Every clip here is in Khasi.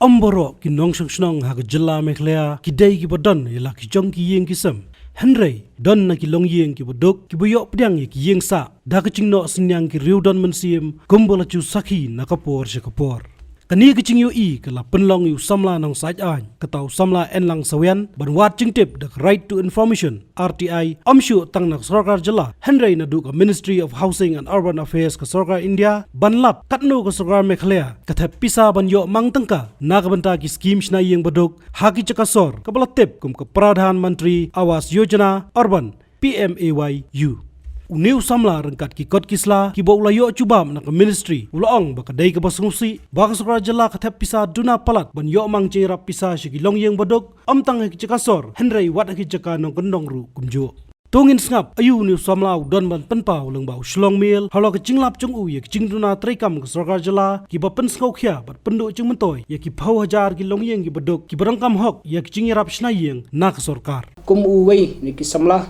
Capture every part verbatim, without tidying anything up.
Ym baroh ki nongshong shnong ha ka jylla Meghalaya ki dei kiba don ïa la ki jong ki ïing ki sem. Hynrei don na ki longïing kiba duk kiba ïoh pdiang ïa ki ïing sah da ka jingnoh synñiang ki riewdon mynsiem kumba la ju sakhi na ka por sha ka por. Kane ka jingïohi ka la pynlong ïa u samla nongsaid aiñ, kata u samla Enlang Sawian, ban wad jingtip da ka Right to Information, R T I, ym shuh tang na ka sorkar jylla, hynrei naduh ka Ministry of Housing and Urban Affairs ka sorkar India ban lap katno ka sorkar Meghalaya ka thep pisa ban ïoh mang tyngka na ka bynta ki skim shna ïing baduk ha ki jaka sor kaba la tip kum ka Pradhan Mantri Awas Yojana Urban, P M A Y U. Une u samla ryngkat ki kot ki sla kiba u la ïoh jubab na ka ministry u la ong ba ka dei kaba sngewsih ba ka sorkar jylla ka thep pisa duna palat ban ïoh mang jingïarap pisa sha ki longïing baduk, ym tang ha ki jaka sor hynrei wat ha ki jaka nongkyndong ruh kumjuh. To ngin sngap aïu une u samla u don ban pynpaw lyngba u Shillong Mail halor ka jinglap jong u ïa ka jingduna treikam ka sorkar jylla kiba pynsngewkhia bad pynduh jingmyntoi ïa ki phew hajar ki longïing kiba duk kiba donkam hok ïa ka jingïarap shna ïing na ka sorkar. Kum uwei na ki samla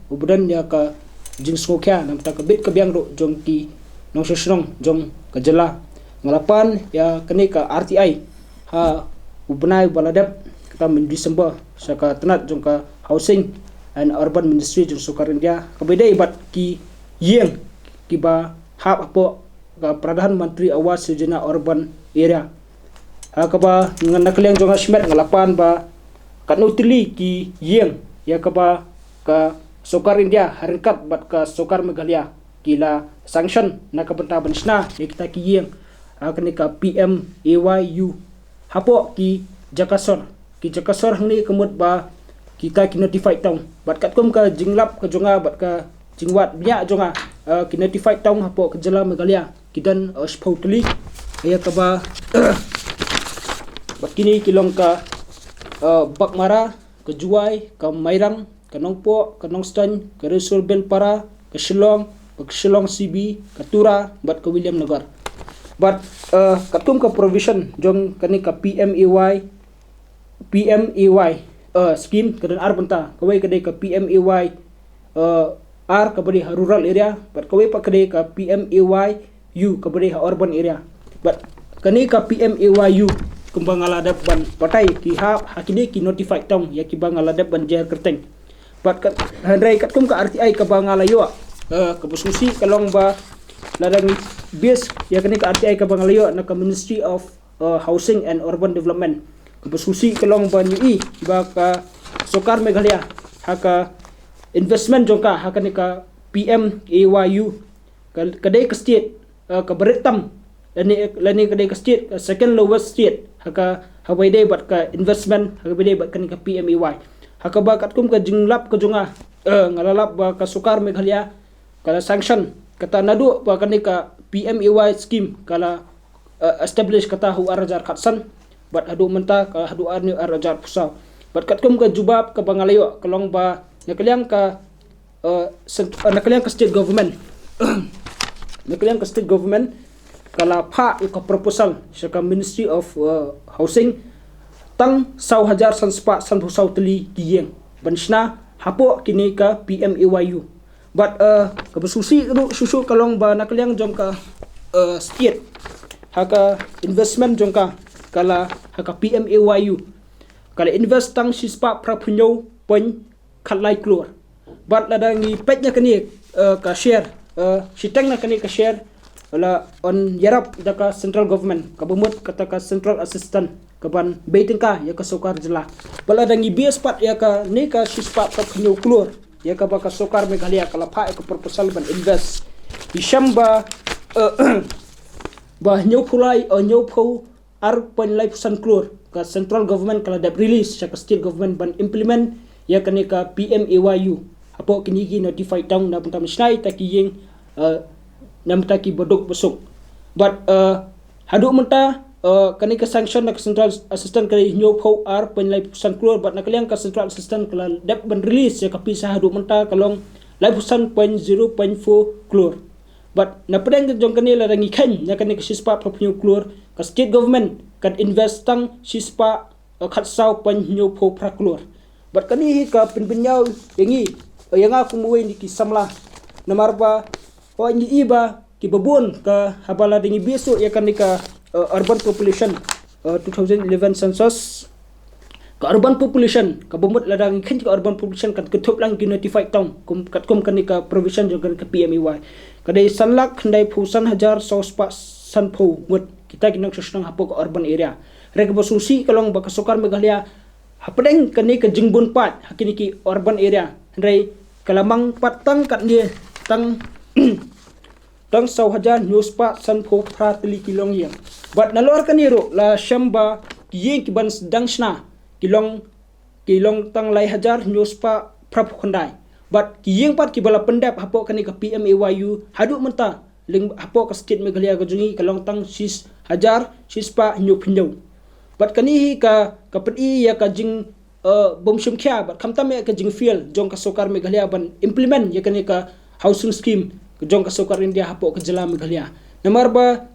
uba don ïa ka jingsngewkhia na bynta ka bit ka biang ruh jong ki nongshong shnong jong ka jylla, nga la pan ïa kane ka R T I ha u bnai ba la dep, kata mynmiet December, sha ka tnat jong ka Housing and Urban Ministry jong sorkar India kaba ïadei bad ki ïing kiba hap hapoh ka Pradhan Mantri Awas Yojana Urban Area. Ha kaba nga, na ka liang jong nga shimet nga la pan ba katno tylli ki ïing ïa kaba ka sorkar India ha ryngkat bad ka sorkar Meghalaya ki la sanction na ka bynta ban shna ïa kita ki ïing ha kane ka P M A Y U hapoh ki jaka sor. Ki jaka sor hangne ka mut ba kita ki notified town. Bad katkum ka jinglap ka jong nga bad ka jingwad bniah jong nga, eh, ki notified town hapoh ka jylla Meghalaya ki don, eh, shiphew tylli. Ïa kaba bad kine ki long ka, eh, Baghmara, ka Jowai, ka Mairang, ka Nongpoh, ka Nongstoiñ, ka Riewsurbelpara, ka Shillong, ka Shillong C B, ka Tura bad ka Williamnagar. Bad, eh, katkum ka provision jong kane ka P M A Y, P M A Y, eh, scheme ka don ar bynta, kawei ka dei ka P M A Y, eh, R kaba dei ha rural area, bad kawei pat ka dei ka P M A Y U kaba dei ha urban area. Bad kane ka P M A Y U kumba nga la dep ban batai ki hap ha kine ki notified town ïa kiba nga la dep ban jer kyrteng. Bad kat, hynrei katkum ka R T I kaba nga la ïoh, eh, kaba sngewsih ka long ba lada ngi base ïa kane ka R T I kaba nga la ïoh na ka Ministry of, eh, Housing and Urban Development, kaba sngewsih ka long ba ngi i ba ka sorkar Meghalaya ha ka investment jong ka ha kane ka P M A Y U ka, ka dei ka state, eh, kaba rit tam, lane, lane ka dei ka state, ka second lowest state ha ka, ha kaba ïadei bad ka investment, ha kaba ïadei bad kane ka P M A Y. Ha kaba katkum ka jinglap ka jong nga, eh, nga la lap ba ka sorkar Meghalaya ka la sanction kata naduh ba kane ka P M A Y scheme ka la, eh, establish kata ha u ar hajar khatsan bad haduh mynta ka haduh ar, ar hajar arphew saw. Bad katkum ka jubab kaba nga la ïoh ka long ba na ka liang ka, eh, sent-, eh, na ka liang ka state government, na ka liang ka state government ka la phah ïa ka proposal sha ka Ministry of, eh, Housing tang saw hajar san spah sanphew saw tylli ki ïing ban shna hapoh kine ka P M A Y U. Bad, eh, kaba sngewsih ruh shuh shuh ka long ba na ka liang jong ka, eh, state ha ka investment jong ka, ka la ha ka P M A Y U ka la invest tang shispah phraphew hynñiew point khatlai klur. Bad lada ngi peit na kane, eh, ka share, eh, shiteng na kane ka share la yn ïarap da ka central government, kaba mut kata ka central assistant kaban bei tyngka ïa ka sorkar jylla. Bad lada ngi base pat ïa kane ka shispah phraphew hynñiew klur ïa kaba ka sorkar Meghalaya ka la phah ïa ka proposal ban invest, ngi shem ba, eh, ba hynñiewphew lai, eh, hynñiewphew ar point laiphew san klur ka central government ka la dep release sha ka state government ban implement ïa kane ka P M A Y U hapoh kine ki notified town na bynta ban shna ïa kita ki ïing, eh, na bynta kiba duk ba suk. Bad, eh, haduh mynta, eh, kane ka sanction na ka central assistant ka dei hynñiewphew ar point laiphew san klur, bad na ka liang ka central assistant ka la dep ban release ïa ka pisa haduh mynta ka long laiphew san point zero point four klur. Bad na pdeng jong kane lada ngi kheiñ na kane ka shispah phraphew hynñiew klur, ka state government kan invest tang shispah, eh, khatsaw point hynñiewphew phra klur. Bad kane hi ka pynbynñiaw ïa ngi, ïa nga kum uwei na ki samla. Namar ba, oh, ngi i ba kiba bun ka haba la dang i bisu ïa kane ka, uh, urban population, uh, two thousand eleven census. Ka urban population, kaba mut lada ngi kheiñ ka urban population kan kynthup lang ki notified town, kum katkum kane ka provision jong kane ka P M A Y. Ka dei san lak khyndai phew san hajar saw spah san phew ngut kita ki nongshong shnong hapoh ka urban area. Hynrei kaba sngewsih ka long ba ka sorkar Meghalaya hapdeng kane ka jingbun paid ha kine ki urban area, hynrei ka la mang pat tang katne, tang tang saw hajar hynñiew spah san phew phra tylli ki longïing. Bad nalor kane ruh la shem ba ki ïing ki ban dang shna ki long, ki long tang lai hajar hynñiew spah phra phew khyndai. Bad ki ïing pat kiba la pyndep hapoh kane ka P M A Y U haduh mynta, lyngba hapoh ka state Meghalaya ka jong ngi ka long tang shi hajar shi spah hynñiew phew hynñiew. Bad kane hi ka, ka pyni ïa ka jing, uh, bym shim khia bad khamtam ïa ka jingfail jong ka sorkar Meghalaya ban implement ïa kane ka housing scheme jong ka sorkar India hapoh ka jylla Meghalaya. Namar ba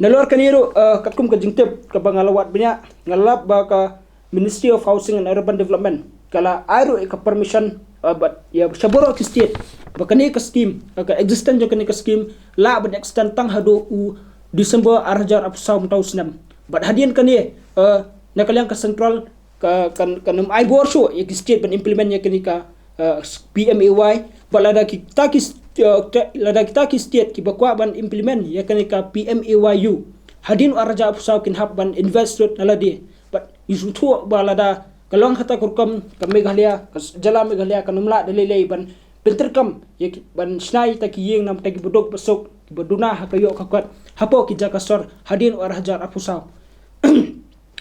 nalor kane ruh, uh, katkum ka jingtip kaba nga la wad bniah, nga la lap ba ka Ministry of Housing and Urban Development ka la ai ruh ïa ka permission, uh, bad ïa sha baroh ki state ba kane ka scheme, uh, ka existence jong kane ka scheme lah ban extend tang haduh u December ar hajar arphew saw mynta u snem. Bad hadien kane, uh, na ka liang ka central ka, kan, kan ym ai bor shuh ïa ki state ban implement ïa kane ka, uh, P M A Y. Bad lada kita ki st-, uh, ta-, lada kita ki state kiba kwah ban implement ïa kane ka P M A Y U hadien u ar hajar arphew saw kin hap ban invest lut na lade. Bad ngi sngewthuh ba lada ka long kata ka rukom ka Meghalaya, ka s-, jylla Meghalaya kan ym lah da lei lei ban pyntreikam ïa ki, ban shna ïa kita ki ïing namar kita kiba duk ba suk, kiba duna ha ka ïoh ka kot hapoh ki jaka sor hadien u ar hajar arphew saw.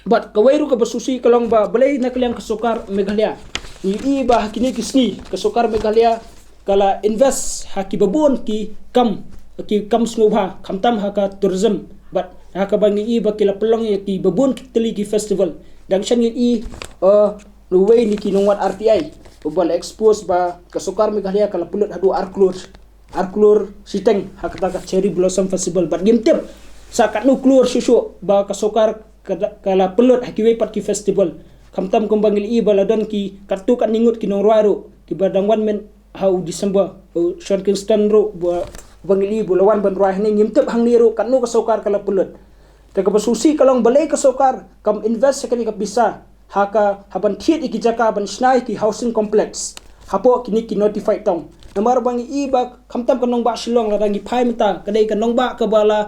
Bad kawei ruh kaba sngewsih ka long ba balei na ka liang ka sorkar Meghalaya, ngi i ba ha kine ki sngi ka sorkar Meghalaya ka la invest ha kiba bun ki kam, ki kam sngewbha, khamtam ha ka tourism. Bad ha kaba ngi i ba ki la pynlong ïa kiba bun ki tylli ki festival. Dang shen ngi i, uh, uwei na ki nongwad R T I uba la expose ba ka sorkar Meghalaya ka la pynlut haduh ar klur, ar klur shiteng ha kata ka Cherry Blossom Festival. Bad ngim tip sa katno klur shuh shuh ba ka sorkar ka, ka la pynlut ha kiwei pat ki festival. Khamtam kumba ngi la i ba la don ki katto katne ngut ki nongrwai ruh kiba dang wan mynta ha u December, u Sean Kingston ruh ba, ba ngi la i ba la wan ban rwai hangne, ngim tip hangne ruh katno ka sorkar ka la pynlut. Te kaba sngewsih ka long balei ka sorkar kam invest ïa kane ka pisa ha ka, ha ban thied ïa ki jaka ban shna ïa ki housing complex hapoh kine ki notified town. Namar ba ngi i ba khamtam ka nongbah Shillong, lada ngi phai mynta ka dei ka nongbah kaba la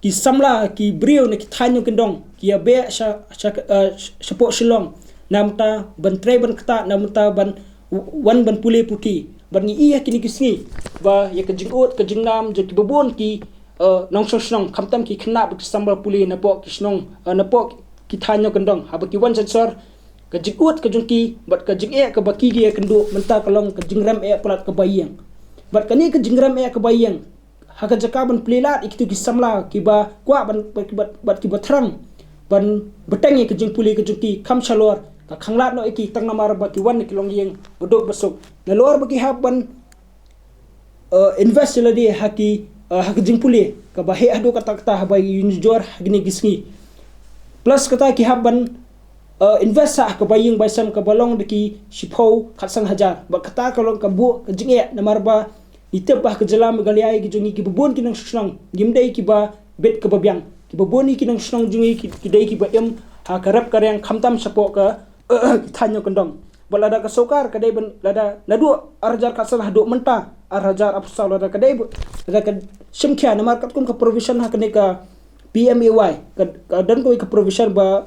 ki samla, ki briew na ki thaiñ nongkyndong ki ïa beh sha, sha, eh, shapoh Shillong namar ban trei ban ktah, namar ban wan ban pule puthi. Bad ngi i ha kine ki sngi ba ïa ka jingud ka jingnam jong kiba bun ki, eh, nongshong shnong, khamtam ki khynnah bad ki samla pule napoh ki shnong, eh, napoh ki thaiñ nongkyndong, haba ki wan sha sor, ka jingud ka jong ki bad ka jingeh kaba ki ïakynduh mynta ka long ka jingrem eh palat kaba ïeng. Bad kane ka jingrem eh kaba ïeng ha ka jaka ban plie lad ïa kito ki samla kiba kwah ban, bad, bad, bad kiba thrang ban bteng ïa ka jingpule ka jong ki, kham shalor ka khanglad noh ïa ki tang namar ba ki wan na ki longïing ba duk ba suk. Nalor ba ki hap ban, eh, invest ïa lade ha ki, eh, ha ka jingpule kaba heh haduh katta katta haba ïa nujor ha kine ki sngi. Plus kata ki hap ban, eh, invest sa ha kaba ïing bai sem kaba long da ki shiphew khatsan hajar. Bad kata ka long ka buh ka jingeh namar ba ngi tip ba ha ka jylla Meghalaya ki jong ngi kiba bun ki nongshong shnong ngim dei kiba bit kaba biang. Kiba bun ki nongshong shnong jong ngi ki, ki dei kiba im ha ka rep ka riang khamtam shapoh ka, eh, ki thaiñ nongkyndong. Bad lada ka sorkar ka dei ban, lada naduh ar hajar khatsan haduh mynta ar hajar arphew saw, lada ka dei ba, lada ka shim khia namar katkum ka provision ha kane ka P M A Y ka, ka don kawei ka provision ba,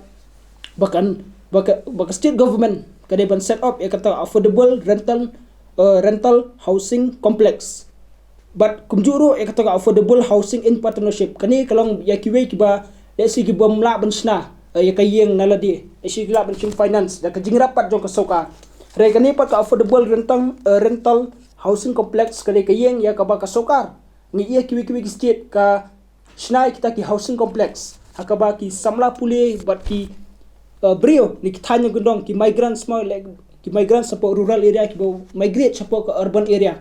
ba kan, ba ka, ba ka state government ka dei ban set up ïa kata affordable rental, eh, rental housing complex. Bad kumjuh ruh ïa kata ka affordable housing in partnership. Kane ka long ïa kiwei kiba lehse ki bym lah ban shna, eh, ïa ka ïing na lade, lehse ki lah ban shim finance da ka jingrap pat jong ka sorkar. Hynrei kane pat ka affordable rental, eh, rental housing complex ka dei ka ïing ïa kaba ka sorkar, ngi ïa kiwei kiwei ki state ka shna ïa kita ki housing complex ha kaba ki samla pule bad ki, uh, briew na ki thaiñ nongkyndong, ki migrants mo, like, ki migrants shapoh rural area kiba migrate shapoh ka urban area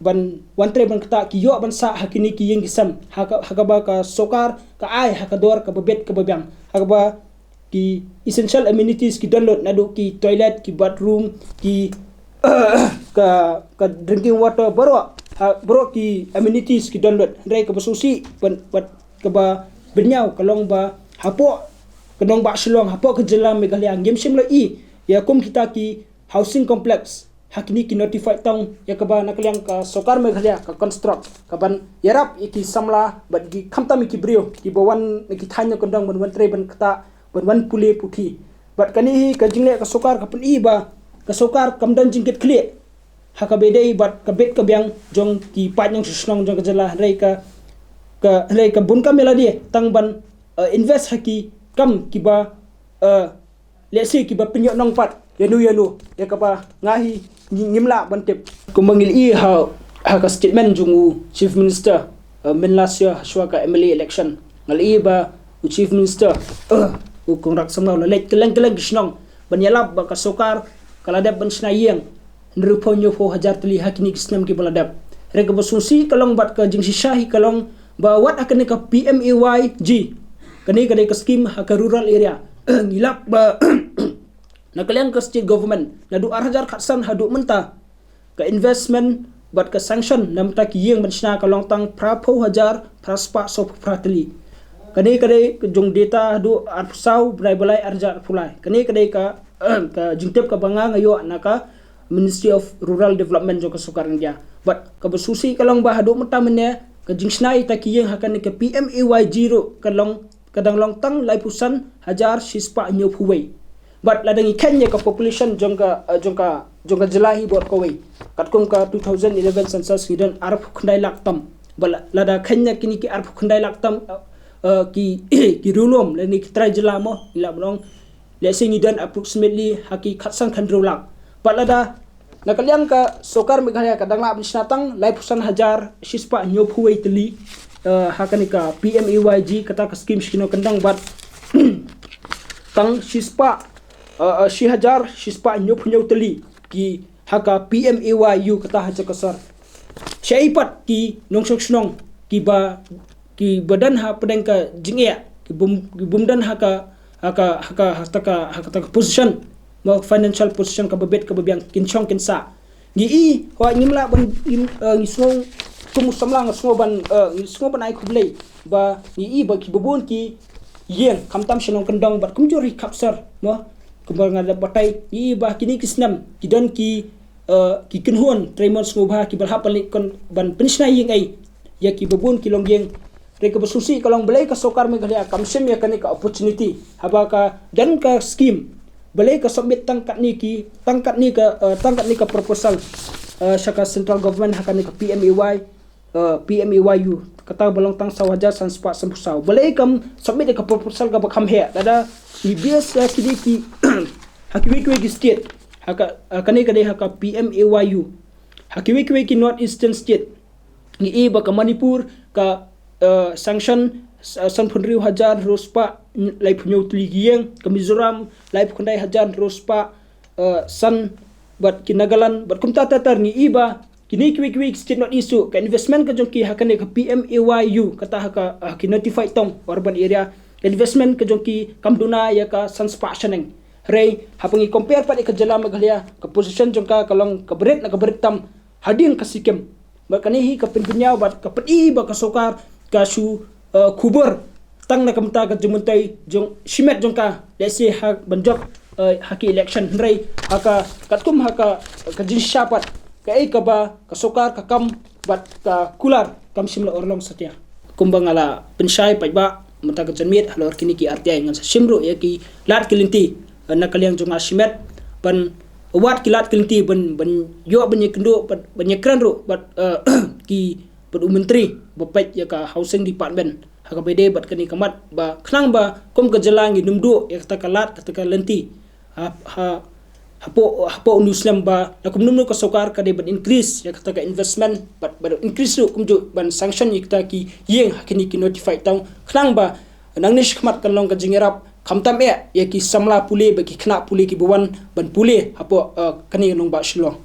ban wan trei ban ktah, ki ïoh ban sah ha kine ki ïing ki sem ha ka, ha kaba ka sorkar ka ai ha ka dor kaba bit kaba biang, ha kaba ki essential amenities ki don lut, naduh ki toilet, ki bathroom, ki ka, ka drinking water, baroh, ha, baroh ki amenities ki don lut. Hynrei kaba sngewsih bad, bad kaba bynñiaw ka long ba hapoh ka nongbah Shillong, hapoh ka jylla Meghalaya, ngim shym la i ïa kum kita ki housing complex ha kine ki notified town, ïa kaba na ka liang ka sorkar Meghalaya ka construct, kaban ïarap ïa ki samla bad ki, khamtam ïa ki briew kiba wan na ki thaiñ nongkyndong ban wan trei, ban ktah, ban wan pule puthi. Bad kane hi ka jingleh ka sorkar ka pyni ba ka sorkar kam don jingkitkhlieh ha kaba ïadei bad ka bit ka biang jong ki paid nongshong shnong jong ka jylla, hynrei ka, ka, hynrei ka bun kam ïa lade tang ban, eh, invest ha ki kam kiba, eh, lehse kiba pynïoh nong pat ïano ïano, ïa kaba nga hi ngi, ngim lah ban tip. Kumba ngi la i ha, ha ka statement jong u Chief Minister, eh, mynta shuwa, shuwa ka M L A election, nga la i ba u Chief Minister, eh, u Conrad Sangma u la leit kylleng kylleng ki shnong ban ïalap ba ka sorkar ka la dep ban shna ïing hynriewphew hynñiewphew hajar tylli ha kine ki snem kiba la dep. Hynrei kaba sngewsih ka long bad ka jingshisha hi ka long ba wat ha kane ka P M A Y G, kane ka dei ka skim ha ka rural area, ngi lap ba na ka liang ka state government, naduh ar hajar khatsan haduh mynta, ka investment bad ka sanction na bynta ki ïing ban shna ka long tang phraphew hajar phra spah sawphew phra tylli. Kane ka dei ka jong data haduh arphew saw bnai ba lai ar hajar arphew lai. Kane ka dei ka, ka jingtip kaba nga, nga ïoh na ka Ministry of Rural Development jong ka sorkar India. Bad kaba sngewsih ka long ba haduh mynta mynne ka jingshna ïa kita ki ïing ha kane ka P M A Y G ruh ka long, ka dang long tang laiphew san hajar shispah hynñiewphew wei. Bad lada ngi kheiñ ïa ka population jong ka, eh, jong ka, jong ka jylla hi bad kawei, katkum ka two thousand eleven census ngi don arphew khyndai lak tam. Bad la-, lada kheiñ ïa kine ki arphew khyndai lak tam, eh, eh, ki, ki riewlum lane ki trai jylla mo, ngi lah ban ong, lehse ngi don approximately ha ki khatsan khathynriew lak. Bad lada na ka liang ka sorkar Meghalaya ka dang lah ban shna tang laiphew san hajar shispah hynñiewphew wei tylli, eh, ha kane ka P M A Y G, kata ka skim sha ki nongkyndong, bad tang shispah, eh, eh, shi hajar shispah hynñiewphew hynñiew tylli ki ha ka P M A Y U, kata ha jaka sor. Shaei pat ki nongshong shnong kiba, kiba don hapdeng ka jingeh, ki bym, ki bym don ha ka, ha ka, ha ka, ha ka, ha kata ka position, mo, financial position kaba bit kaba biang, kin shong kin sah. Ngi i, hooid, ngim lah ban, ngim, eh, ngi sngew, kum u samla nga sngew ban, eh, ngi sngew ban ai khublei ba ngi i ba kiba bun ki ïing, khamtam sha nongkyndong bad kumjuh ruh ki khap sor, mo, kumba nga la batai, ngi i ba kine ki snem ki don ki, eh, ki kynhun trei mon sngewbha kiba la hap ban leit ban pynshna ïing ei ïa kiba bun ki longïing. Hynrei kaba sngewsih ka long balei ka sorkar Meghalaya kam shim ïa kane ka opportunity haba ka don ka skim. Balei ka submit tang katne ki, tang katne ka, eh, tang katne ka proposal, eh, sha ka central government ha kane ka P M A Y, eh, P M A Y U, kata ba long tang saw hajar san spah sanphew saw. Balei kam submit ïa ka proposal kaba kham heh, lada i base ha kine ki, ha kiwei kiwei ki state, ha ka, ha kane ka dei ha ka P M A Y U. Ha kiwei kiwei ki North Eastern state, ngi i ba ka Manipur ka, eh, sanction, eh, sanphew hynriew hajar hynriew spah laiphew hynñiew tylli ki ïing, ka Mizoram laiphew khyndai hajar hynriew spah, eh, san, bad ki Nagaland, bad kumta ter ter. Ngi i ba kine kiwei kiwei ki state North East ruh, ka investment ka jong ki ha kane ka P M A Y U, kata ha ka, ha ki notified town, urban area, ka investment ka jong ki kam duna ïa ka san spah shaneng. Hynrei haba ngi compare pat ïa ka jylla Meghalaya, ka position jong ka ka long kaba rit na kaba rit tam hadien ka Sikkim. Bad kane hi ka pynbynñiaw bad ka pyni ba ka sorkar ka shu, eh, khubor tang na ka bynta ka jingmyntoi jong shimet jong ka, lehse ha ban jop, eh, ha ki election, hynrei ha ka, katkum ha ka, ka jingshisha pat, kaei kaba ka sorkar ka kam bad ka kular kam shym la urlong satia. Kumba nga la pynshai paidbah mynta ka janmiet, halor kine ki R T I ngan sa shim ruh ïa ki lad ki lynti, eh, na ka liang jong nga shimet ban wad ki lad ki lynti ban, ban ïoh ban ïakynduh bad ban ïakren ruh bad, eh, ki, bad u myntri ba peit ïa ka Housing Department ha kaba ïadei bad kane ka mat, ba khnang ba kum ka jylla ngin ym duh ïa kata ka lad, kata ka lynti ha, ha, hapoh, hapoh une u snem, ba la kumno kumno ka sorkar ka dei ban increase ïa kata ka investment, bad, bad increase ruh kumjuh ban sanction ïa kita ki ïing ha kine ki notified town, khnang ba nangne shakhmat kan long ka jingïarap khamtam eh ïa ki samla pule bad ki khynnah pule kiba wan ban pule hapoh, eh, kane ka nongbah Shillong.